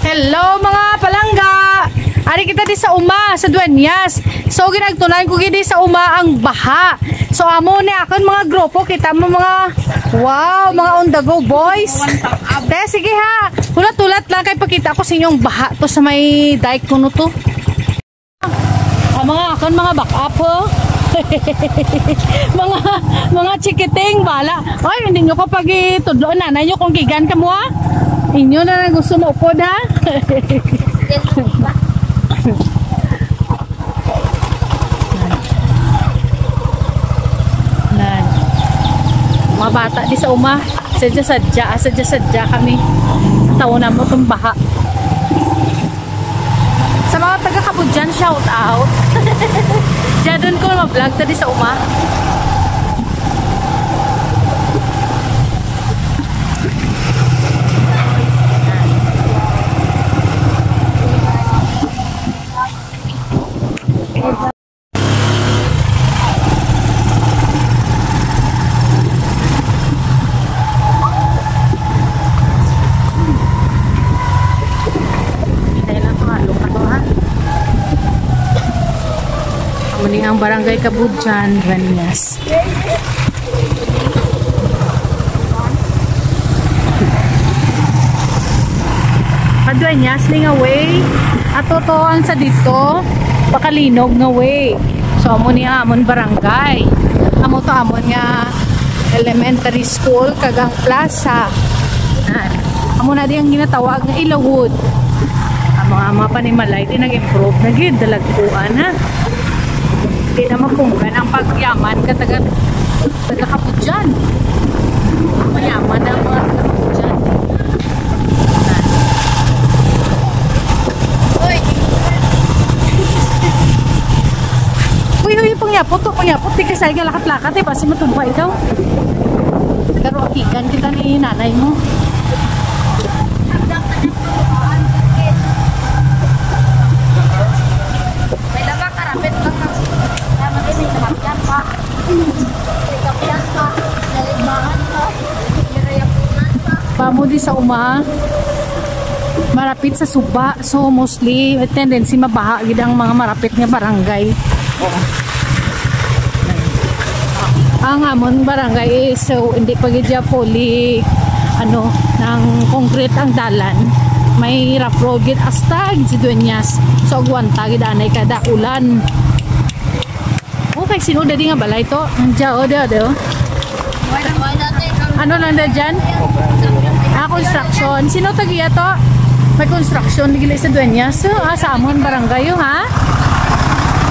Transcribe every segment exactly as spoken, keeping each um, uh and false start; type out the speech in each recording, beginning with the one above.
Hello, mga palangga! Ari kita di sa uma, sa Dueñas. So, ginagtunan ko gid di sa uma ang baha. So, amo ni akon mga grupo, kita mo mga, wow, mga on the go boys. Te, sige ha, hulat-hulat lang kay pakita ko sa inyong baha to sa may dike kuno to. Ah, mga akon, mga back up, ho. Mga, mga chikiting, bala. Oy, hindi nyo ko pagitudloan, nanay nyo kung gikan ka mo, ha? Inyo na lang gusto mo upod, ha? Nan. Mga bata di sa uma, sadya-sadya, ah, sadya-sadya kami. Tawo na mo itong baha. Sa mga taga Kabudyan, shout out. Diyan doon ko ma-vlog ta di sa uma. Hinay lang to, ha? Lupa to, ha? Amo ni ang Barangay Kabudyan, Dueñas. Kadueñas ni nga way. Ato to ang sa dito, Pakalinog nga way. So, amo ni ang amon barangay. Amo to amon nga elementary school, kag ang plaza. Ah, amo na di ang ginatawag nga Ilawod. Ang mga, mga panimalay, di nag-improve na gid, dalagkuan na. Di na mapunggan ang pagyaman ka taga, taga Kabudyan. Mayaman ang mga taga Kabudyan. Uy! Uy, uy, pangyapot to, pangyapot. Di ka sa nga lakat-lakat, eh, basi matumba ikaw. Pero akigan kita ni nanay mo. May lama, karapit lang ang, tama din, may namakyan pa. May kapyan pa. Naligbahan pa. May rayapunan pa. Pamo di sa uma, marapit sa suba. So, mostly, may tendency mabaha gid ang mga marapit nga barangay. Oo. Ang amon barangay is, so, hindi pa gid siya fully, ano, ng concrete ang dalan. May rough road gid hasta gid si Dueñas. So, agwanta gid anay kada ulan. Okay, sino dadi nga balay to? Ang dyan, o, dyan, o. Ano lang na dyan? Ah, construction. Sino tagiya to? May construction, gili sa Dueñas. So, ah, sa amon barangay, o, ha?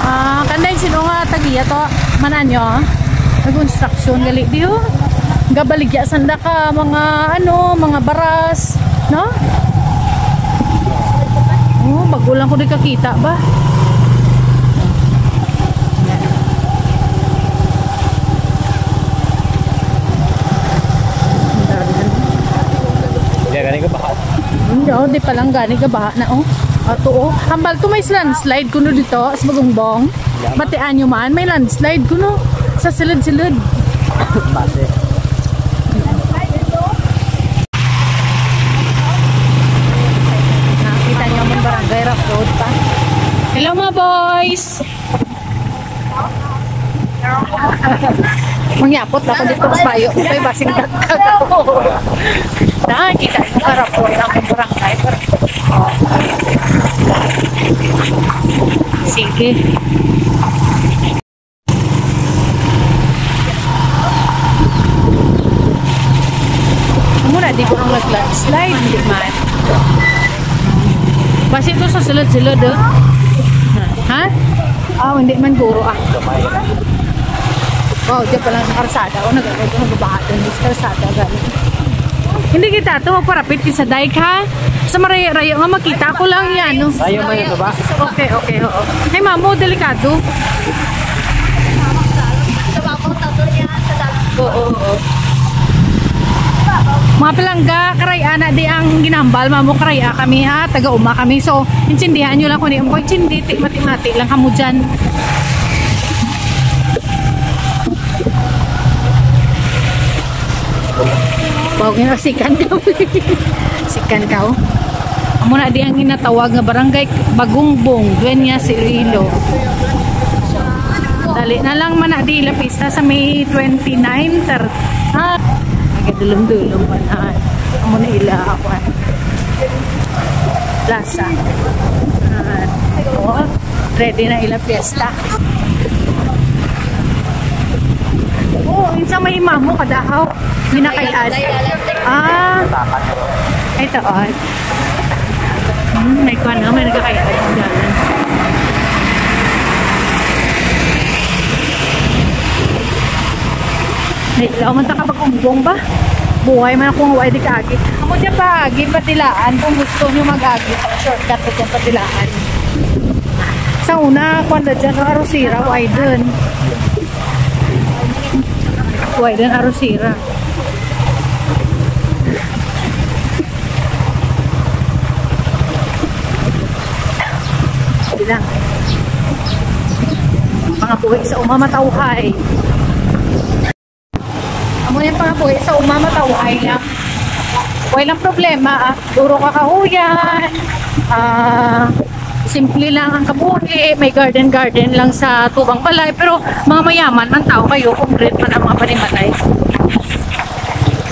Ah, kanday, sino nga tagiya to? Mananyo? May construction, gali, di, o. Gabaligya sanda ka mga, ano, mga baras, no? Oh, bago lang ko di kakita ba? Hindi, gani ka baha. Hindi, oh, di pa lang gani ka baha na, oh. Ato, oh. Hambal to may landslide kuno dito sa Bagongbong. Batian nyo man, may landslide kuno sa sulod-sulod. Base. Nakita nyo ang barangay rough road pa. Hello, mga boys! Mangyapot ako dito sa bayo. Kay basing dagkag ako. Nakita nyo, rough road ang barangay. Sige. Muna, di ko ang nag-landslide, hindi man. Basi ito sa sulod-sulod, oh. Ha? Ah, hindi man guro, ah. Wow, diyan pa lang sa karsada. O, nag-, nag-, nagbaha din sa karsada, gani. Hindi kita to, magparapit kita sa dike, ha? Sa marayo-rayo nga makita ko lang yan, no? Ayaw man ito ba? Okay, okay, oo. Ay, mamo, delikado. Oo, oo. Mga palangga, karay-a na di ang ginambal, mamo, karay-a kami, ha? Taga-uma kami. So, intindihan nyo lang kung di mo intindi, ti-, mati-mati lang kamo dyan. Wow, nga sikan daw. Sikan ka, oh. Muna di ang ginatawag nga Barangay Bagungbong, Dueñas, Iloilo. Dali na lang man na di lapista sa May twenty-nine, thirty. Ah, nagadulong-dulong pa na. Amo na ila ako. Plaza. Ah, oh, ready na ila fiesta. Oh, insa may mamo kadahaw. Ginakay-ad. Ah. Ito, oh. Hmm, may kuwan, oh, may nagkakay-ad. May ilaw man ta kapag umbong ba? Buhay man ako nga wala di kaagi. Amo dyan pa, agi, patilaan. Kung gusto nyo mag-agi, shortcut ko dyan patilaan. Sa una, kuwan na dyan, no, arosira, wala dun. Wala dun, arosira. Bilang. Mga buhay sa uma matawhay. Amo yung mga buhay sa uma matawhay lang. Walang problema, ah. Duro ka kahuyan. Ah, simple lang ang kabuhi. May garden-garden lang sa tubang balay. Pero mga mayaman man tao kayo, kung great man ang mga panimalay.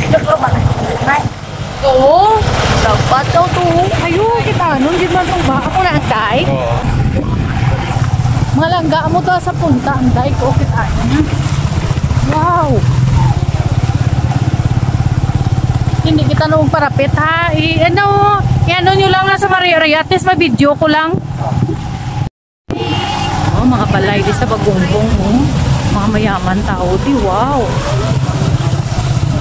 Ito po, mga Oo. Dapat daw to. Ayo, kita nun, di man tong ba? Ako na ang day. Oo. Mga langga mo to sa punta ang day ko, kita nun. Wow. Hindi kita nung parapit, ha? I, ano, i-ano nyo lang na sa Maria Reyes, ma-video ko lang. Oh, mga balay di sa Bagungbong, oh. Mga mayaman tao di, wow.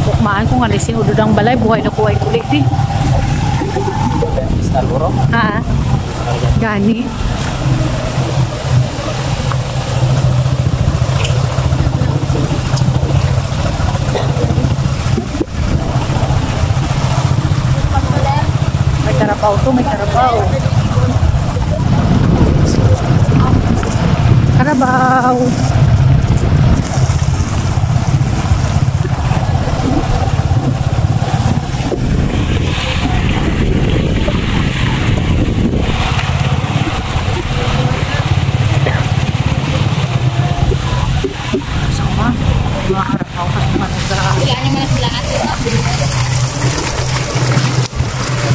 Bukmaan ko nga ni sing udod ang balay, buhay na kuway kuli di. Stalboro? Ha? Gani. May karabaw to, may karabaw. Karabaw. Sama, mga karabaw, mga sa Wala niya man sila ate.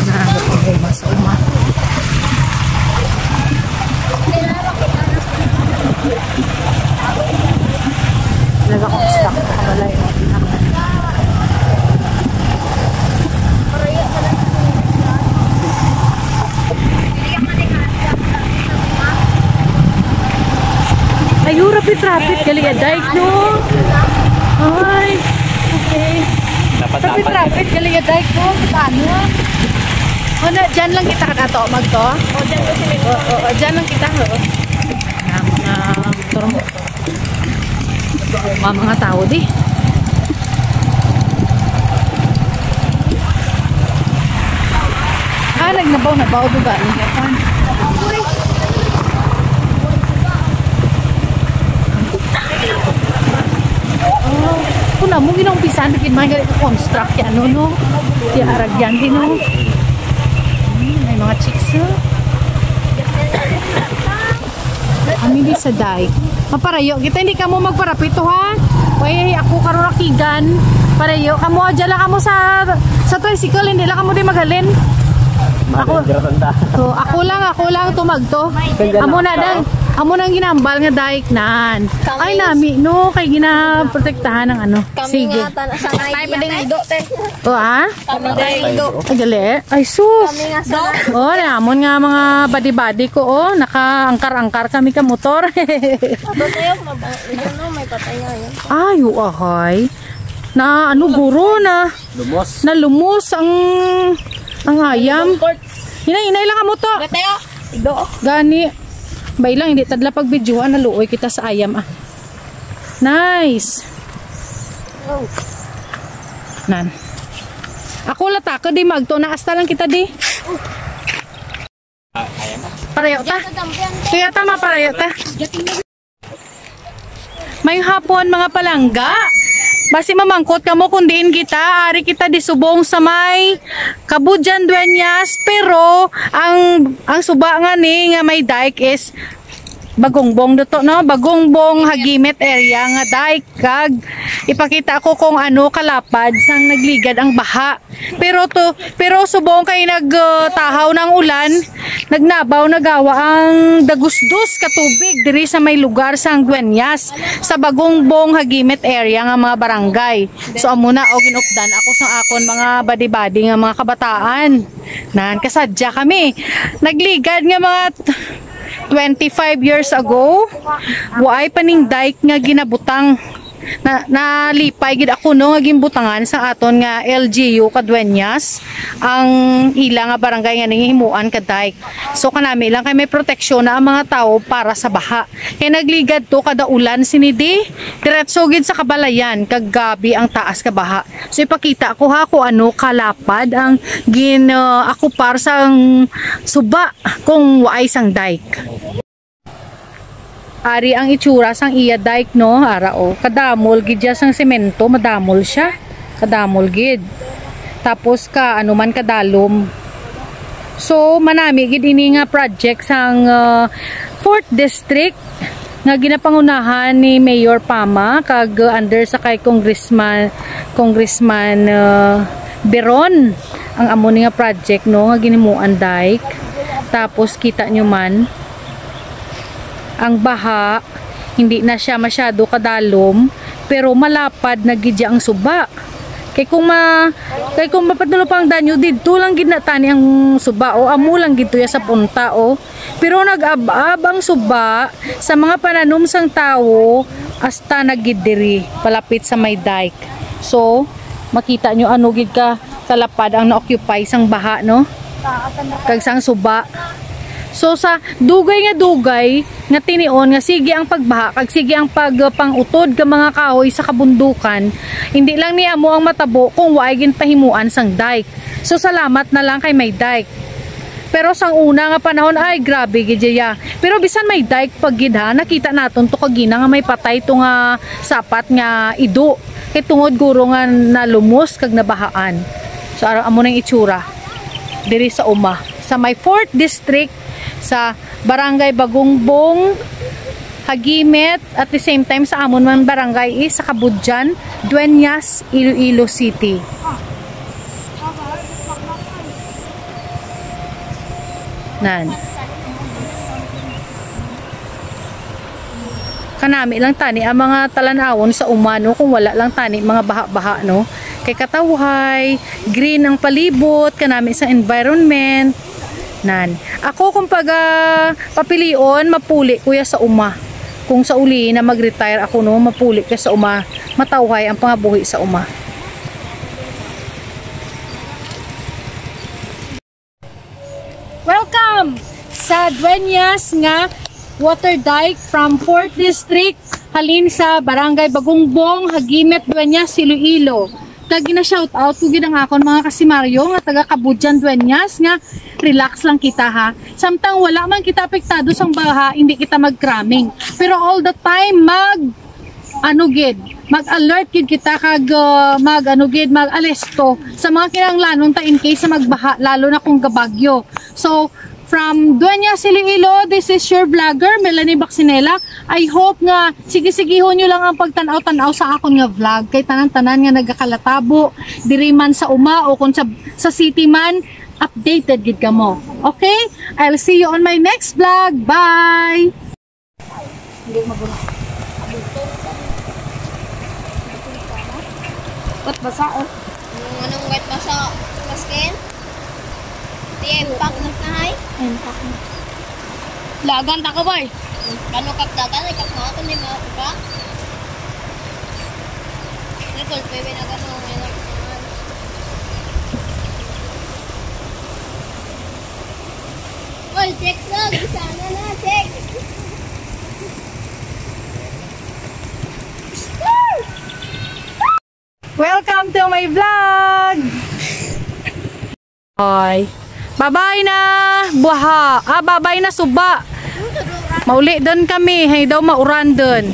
Na, problema sa uma. Talaga kung stuck sa balay. Ayo, rapid-rapid gali ya, dike, no? Ay, okay. Dapat, dapat. Rapid-rapid gali ya, dike, no? Paano? O na, dyan lang kita kadato, magto? O, dyan ko si Milo. O, o, o, dyan lang kita, ho. Ang, ah, motor mo. Mga, mga tao di. Ah, nagnabaw-nabaw, diba? Ang Japan. Oh, kung amo ginaumpisan, dikit man gali ko construct yan, no, no? Di aragyan din, no? Hmm, may mga chicks, oh. Kami di sa dike. Maparayo kita, hindi kamo magparapito, ha? Uy, ako karon rakigan. Parayo kamo, dyan lang kamo sa, sa tricycle, hindi lang kamo di maghalin. Ako, Manager ang ta. So, ako lang, ako lang tumagto. Amo na dang, amo nang ginambal nga dike nan. Ay, nami, no, kay ginaprotektahan ng ano. Kami Sige. Nga, tan-, sa Ay, idea, pwede nga te. Ido, te. O, ha? Kami nga ido. Ay, gali. Ay, sus. Kami nga sa Oh, namon nga mga badi-badi ko, oh. Nakaangkar-angkar kami ka motor. Patay ako, mabang-, ano, may patay nga yun. Ay, uahay. Na, ano, guro na. Lumos. Nalumos ang, ang ayam. Hinay, hinay lang ang motor. Patay ako. Ido. Gani. Bay lang, hindi tadla pag-videohan, naluoy kita sa ayam, ah. Nice. Oh. Nan. Ako la ta, ka di magto, naasta lang kita di. Parayo ta. Kaya tama, parayo ta. May hapon, mga palangga. Basi mamangkot kamo kung diin kita, ari kita di subong sa may Kabudyan, Dueñas, pero ang, ang suba nga ni nga may dike is Bagongbong duto, no? Bagongbong, Hagimit area nga dike, kag ipakita ko kung ano kalapad sang nagligad ang baha. Pero to, pero subong kay nag, uh, tahaw ng ulan, nagnabaw na gawa ang dagusdos ka tubig diri sa may lugar sang Dueñas, sa Bagongbong, Hagimit area nga mga barangay. So, amo na, o, ginupdan ako sa akon mga badi-badi nga mga kabataan. Nan, kasadya kami. Nagligad nga mga twenty-five years ago, waay pa ning dike nga ginabutang. Na, nalipay gid ako, no, nga ginbutangan sa aton nga L G U Kadueñas ang ila nga barangay nga ning himuan ka dike. So, kanami lang kay may proteksyon na ang mga tawo para sa baha. Kay nagligad to kada ulan sini di, diretso gid sa kabalayan kag gabi ang taas ka baha. So, ipakita ko ha kung ano kalapad ang gin, uh, akupar sang suba kung waay sang dike. Ari ang itsura sang iya dike, no? Ara, oh. Kadamol gid siya sang semento, madamol siya. Kadamol gid. Tapos ka, ano man, kadalom. So, manami gid ini nga project sang, uh, fourth District nga ginapangunahan ni Mayor Pama kag, uh, under sa kay Congressman, Congressman, uh, Beron ang amo ni nga project, no, nga ginimuan dike. Tapos kita nyo man ang baha, hindi na siya masyado kadalom, pero malapad na gid ang suba. Kay kung ma-, kay kung mapadulop ang danyo, didto lang gid na tani ang suba, o, amo lang gid to ya sa punta, o. Pero nag-ab-ab ang suba sa mga pananom sang tawo hasta nagid diri, palapit sa may dike. So, makita nyo ano gid ka kalapad ang na-occupy sang baha, no? Kag sang suba. So, sa dugay nga dugay nga tinion nga sige ang pagbaha kag sige ang pagpangutod ka mga kahoy sa kabundukan, hindi lang ni amo ang matabo kung waay ginpahimuan sang dike. So, salamat na lang kay may dike. Pero sang una nga panahon, ay, grabe gid ya. Pero bisan may dike pa gid, ha, nakita naton to kagina nga may patay to nga sapat nga ido. Kay tungod guro nga nalumos kag nabahaan. So, ara, amo nang itsura diri sa uma, sa may fourth District, sa Barangay Bagongbong, Hagimit, at the same time sa amon man barangay is sa Kabudyan, Dueñas, Iloilo City. Nan. Kanami lang tani ang mga talan-awon sa uma, no, kung wala lang tani mga baha-baha, no. Kay katawhay, green ang palibot, kanami sa environment. Nan. Ako, kung pag, ah, papilion, mapuli ko ya sa uma. Kung sa uli na mag-retire ako, no, mapuli ko sa uma, matawhay ang pangabuhi sa uma. Welcome sa Dueñas nga water dike from fourth District, halin sa Barangay Bagongbong, Hagimit, Dueñas, Iloilo. Kag gina-shout out ko gid ang akon mga kasimaryo nga taga Kabudyan, Dueñas, nga relax lang kita, ha. Samtang wala man kita apektado sang baha, hindi kita mag-cramming. Pero all the time mag ano gid, mag-alert gid kita kag, uh, mag ano gid, mag-alesto sa mga kinahanglanon ta in case sa magbaha, lalo na kung gabagyo. So, from Dueñas, Iloilo, this is your vlogger, Melanie Baxinela. I hope nga sige-sigihon nyo lang ang pagtanaw-tanaw sa akon nga vlog. Kay tanan-tanan nga nagakalatabo, diri man sa uma o kung sa, sa city man, updated gid kamo. Okay? I'll see you on my next vlog. Bye! Hindi magulo. Ba't basa, oh? Yung anong white basa sa skin? Di impact na tahay? Impact na. Lagan ta ka, bay. Kano kap dagan, ay kap mga ito, may mga uga. May golpe, may nagano, may nagano. Oy, check na, gisa na na, check. Welcome to my vlog! Ay. Babay na buha. Ah, babay na suba. Mauli dun kami. Hay daw mauran dun.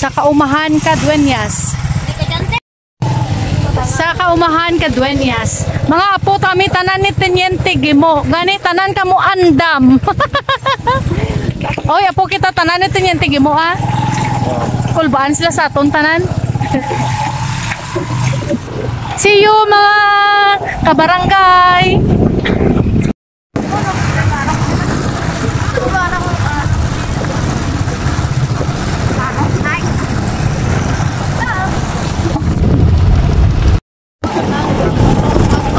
Sa kaumahan, Kadueñas. Sa kaumahan, Kadueñas. Mga apo kami, tanan ni Teniente Gimo. Gani, tanan kamo andam. Oy, apo kita, tanan ni Teniente Gimo, ha? Kulbaan sila sa aton tanan. See you, mga kabarangay.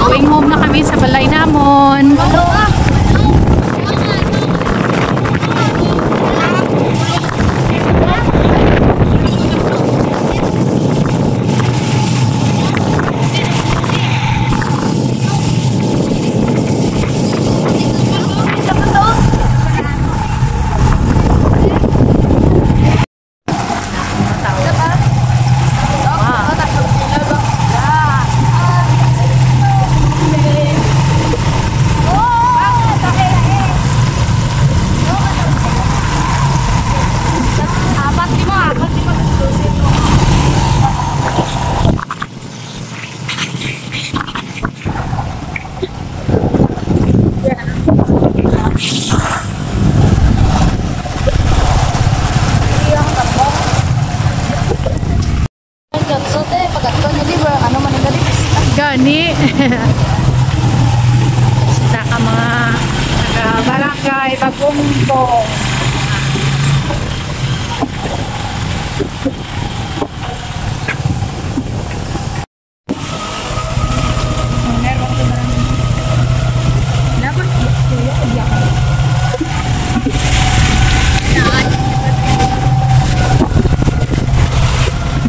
Going home na kami sa balay namon. Gani. Sa ka mga taga-barangay Bagumbong.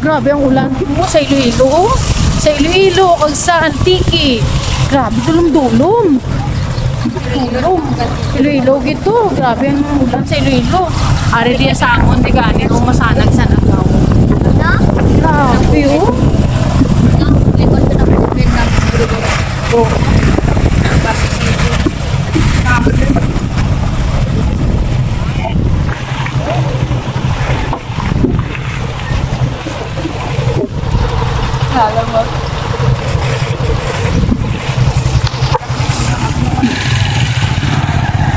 Grabe ang ulan mo sa Iloilo, oh. Sa Iloilo kag sa Antique. Grabe, dulom-dulom. Iloilo. Iloilo gito. Grabe ang ulan sa Iloilo. Ari diya sa amon, di gani, no, masanag sa nagaw. Grabe, oh. Oh. Alam mo.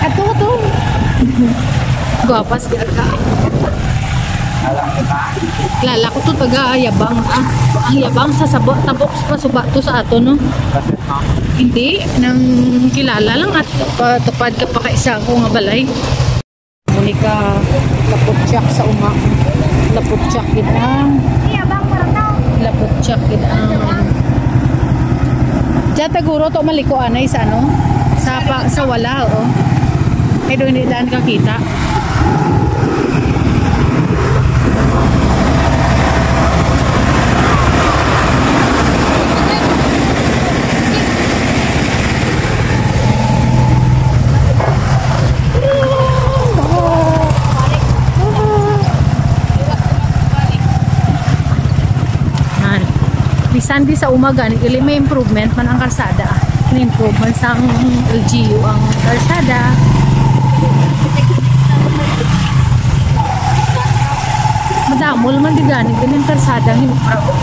Ato, ato. Gwapas ka. Kilala ko to, taga Yabang. Ah, ang Yabang sa sabo, tabok pa suba to sa ato, no? Hindi, nang kilala lang at patupad ka pa kaisa ko nga balay. Monica, laputyak sa uma. Laputyak gid ang. Laputyak gid ang. Diyan taguro to maliko anay sa ano? Sa pa, sa wala, oo. Kay doon hindi daan kakita. Yan. Bisan di sa umaga, ni-, ili may improvement man ang kalsada. May improvement sang L G U ang kalsada. Madamol man di gani, din ang kalsada ang impro-,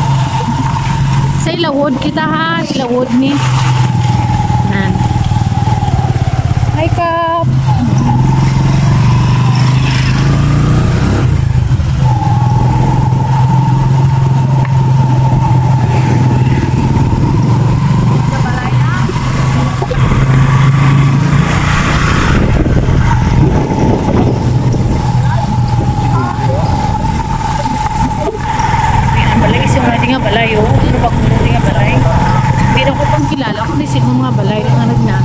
sa ilawod kita ha, ilawod ni. Nan. Hi, Kap. Ayan, balay, isang nga di nga balay, oh. Ano ba kung di nga balay? Hindi na ko pang kilala kung di sino mga balay nga nagna.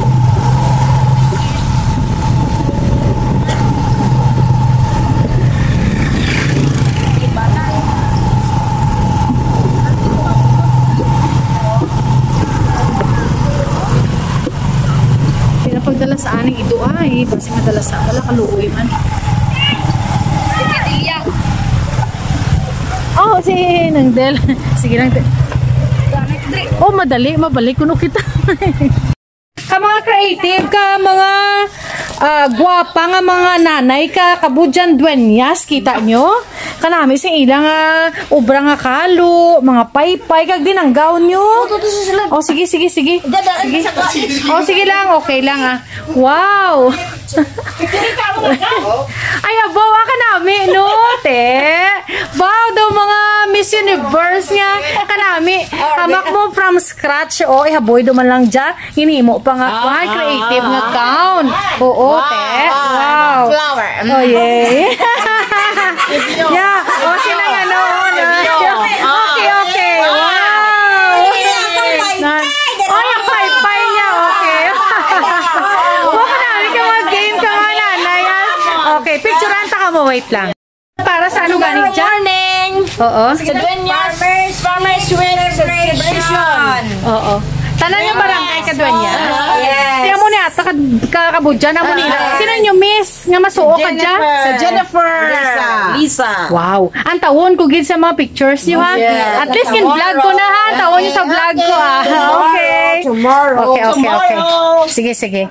Sila pagdala sa aning ido ay, basi madala sa wala kaluoy man. Oh, si Nang Del. Sige lang, Del. Oh, madali, mabalik kuno kita. Ka mga creative, ka mga Ah, gwapa nga mga nanay ka, kabudyan, duenyas, kita nyo? Kanami sing ila nga ubra nga kalo, mga paypay, kag dinanggaw nyo. O, sige, sige, sige. Sige. O, sige lang, okay lang, ah. Wow! Ay, habaw, ah, kanami, no, te? Wow, daw mga Miss Universe nga, kanami. Hamak mo from scratch, o, ihaboy, duman lang dya. Ginhimo pa nga, ah, kuan, creative nga gown. Oo, te. Wow. Flower. Oh, yay. Yeah. O, sila nga, no, no. Okay, okay. Wow. Oy, ang paypay niya, okay. Wa ko na, may ka mga game ka, mga nanay, ah. Okay, picturean ta ka mo, wait lang. Para sa ano gani dyan? Morning! Oo. Sa Dueñas Farmers Week Celebration. Oo. Tanan nga barangay ka Dueñas. Yes. Kaya mo ni ata ka, ka, kabudyan na mo nila. Sino nyo, miss, nga masuo ka dyan? Jennifer. Sa Jennifer. Lisa. Lisa. Wow. Ang tawon ko gid sa mga pictures nyo, ha? Yes. At least, kin-vlog ko na, ha? Ang tawon nyo sa vlog ko, ah. Okay. Tomorrow. Okay, okay, okay. Tomorrow. Sige, sige.